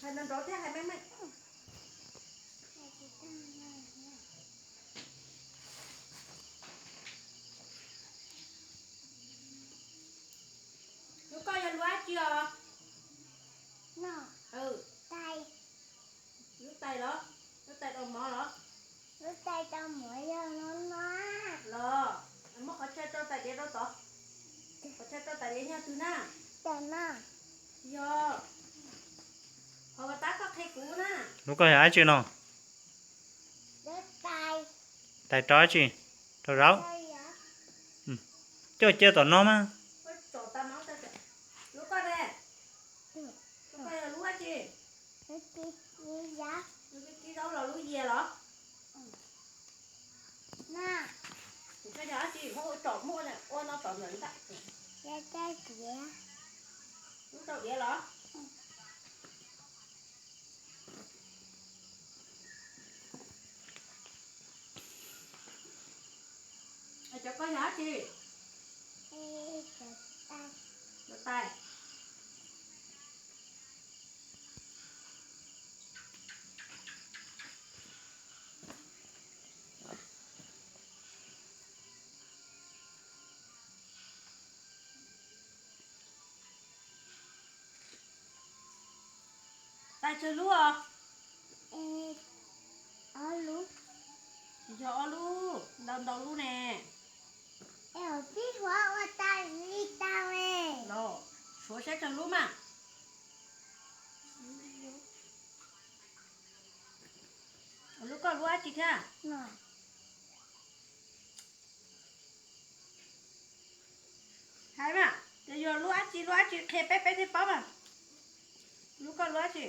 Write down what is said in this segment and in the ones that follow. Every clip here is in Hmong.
Hais nrov nrov thiab hais meej meej. Lub koj yog lub dab tsi os? Lub tais los? Lub tais rau mov los? Lub tais rau mov yog no no. Los, muab qhov chaw rau tais diav rau tod. Qhov chaw rau tais diav yog twg na? Yog. Qhov uas tab koj qhia kuv na. Lub koj yog dab tsi no? Tais rau dab tsi? Rau zaub. Coj cia tom no mas. Lub koj ne? Lub koj yog lub dab tsi? Lub kib zaub los lub yias los? Koj yog dab tsi muab ua tsom muaj ua no tom ntawm ntag? Lub rau diav los? Cov koj yog dab tsi? Cov tais. Tais tsawg lub os? Ob lub. Yog ob lub, ntau ntau lub ne. Pib huav ua tais li tau e. Los, suav saib tsawg lub mas. Lub koj lub dab tsi thiab? Hais mas, ces yog lub dab tsi lub dab tsi qhia peb peb thiaj paub mas. Lub koj lub dab tsi?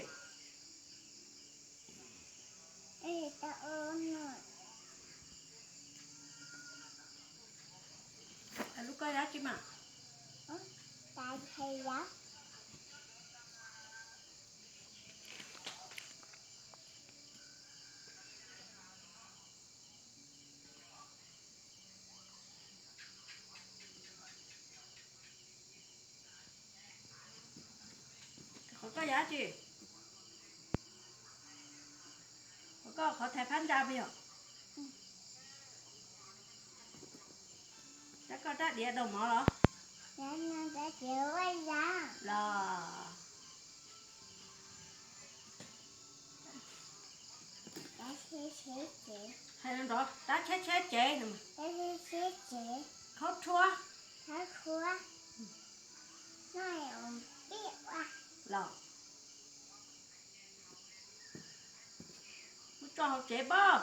Lub koj yog dab tsi mas? Qhov koj yog dab tsi? Qhov koj qhov thaiv phab ntsa puas yog? Rab koj rab diav daus mov los? Los. Hais nrov, rab tsheb tsheb cev. Khaub rhuab. Los. Muab tso hauv tsev pob.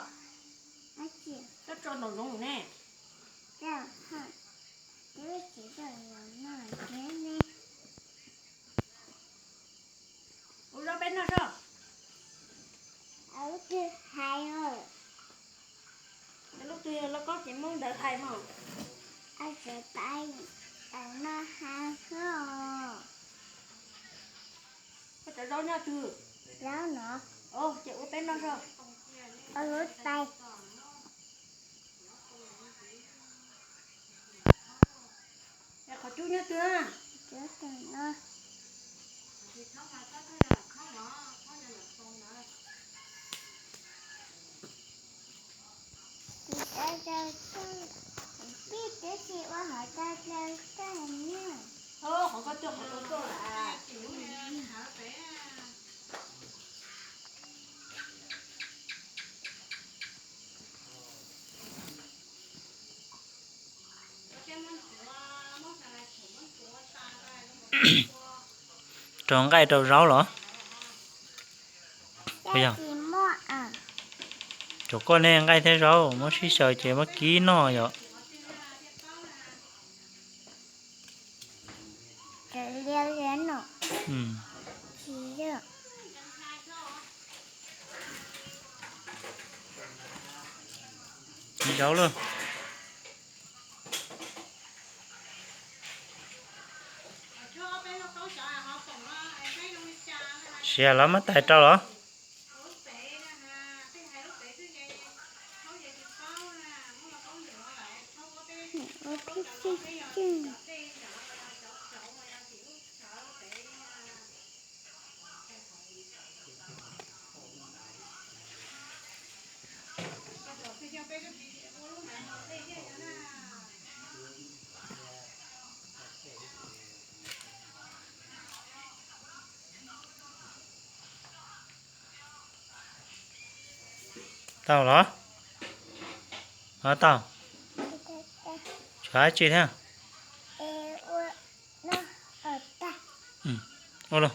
Koj tso nraum zoov ne. Ua zaub peb noj soj. Lub twg yog lauj kaub ces muab ntawd hais mog. Koj cov zaub nyob twg? Ces ua peb noj soj. Qhov cub nyob twg? Qhov koj tuaj qhov koj tuaj lawm. Rau nqaij rau zaub los? Puas yog? Rau koj ne, nqaij thiab zaub muab sib xyaw ces muab kib noj yom. Kib zaub lawm. Siav los muab tais rau los? Tau los? Ho tau. Tshuav dab tsi thiab? Ua luaj.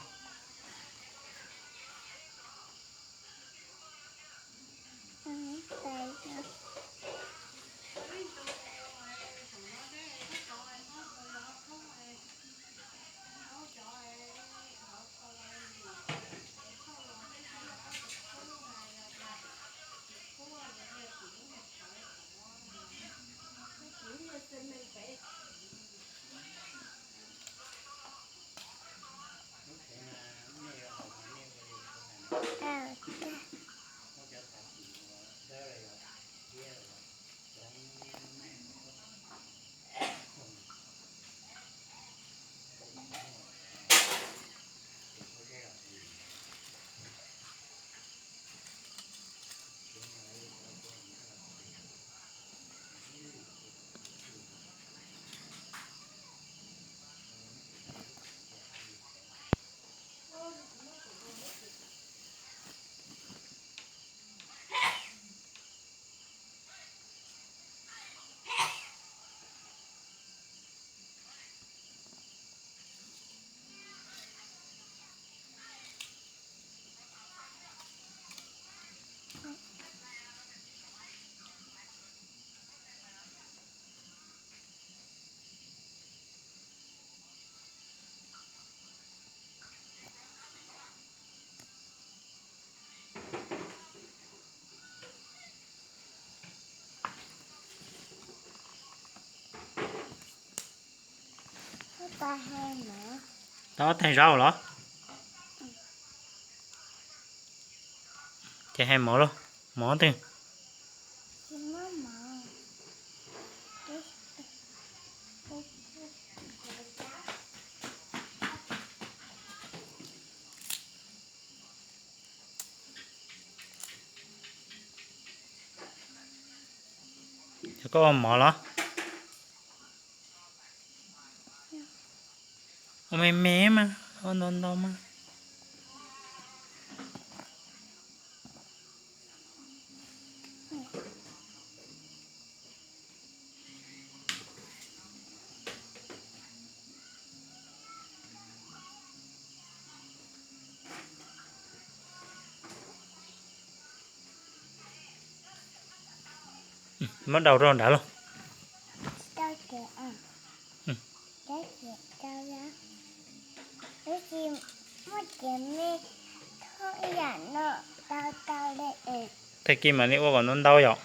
Tau ob taig zaub los? Ces hais mov lauj, mov twg? Yog koj ua mov los? Ua me me mas, ua ntau ntau mas. Muab daus rau nrad lauj. Tag kis mam li ua kom ntau ntau yom.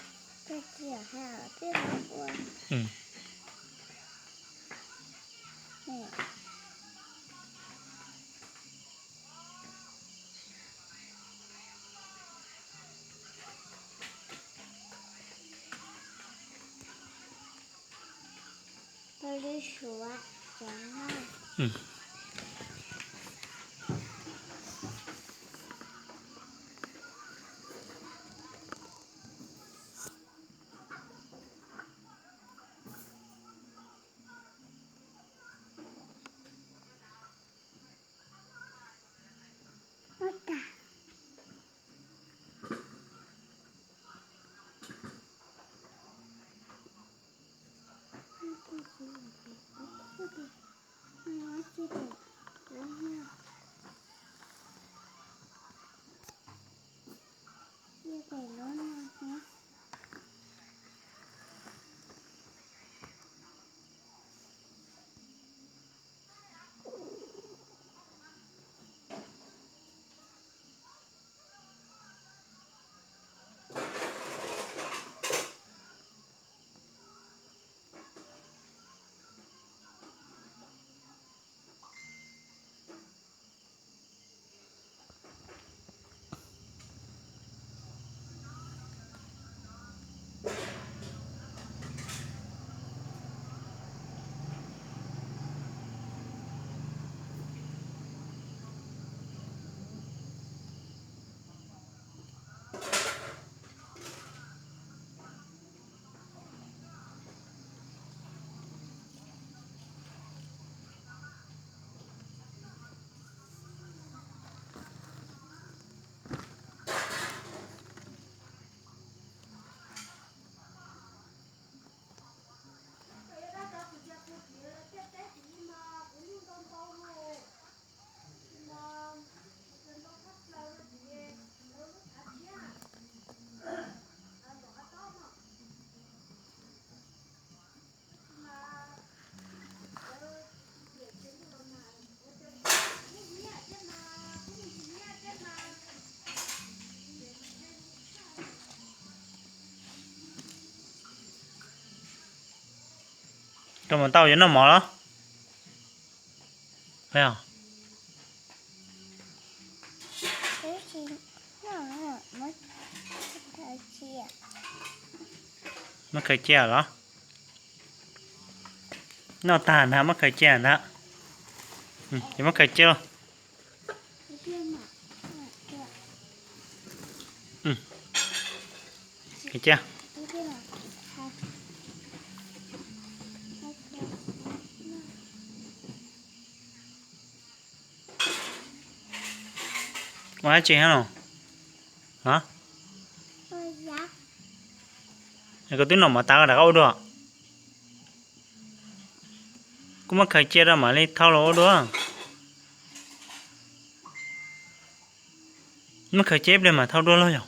Mus tau yuav noj mov los? Muab khaws cia los? Noj tag ntag muab khaws cia ntag. Ces muab khaws cia los. Khaws cia. Ua dab tsi hab no? Koj twb noj mov tas rov qab ua dua. Kuv muab khaws cia rau mam li thau los ua dua. Muab khaws cia ib pliag mam thau dua los yog?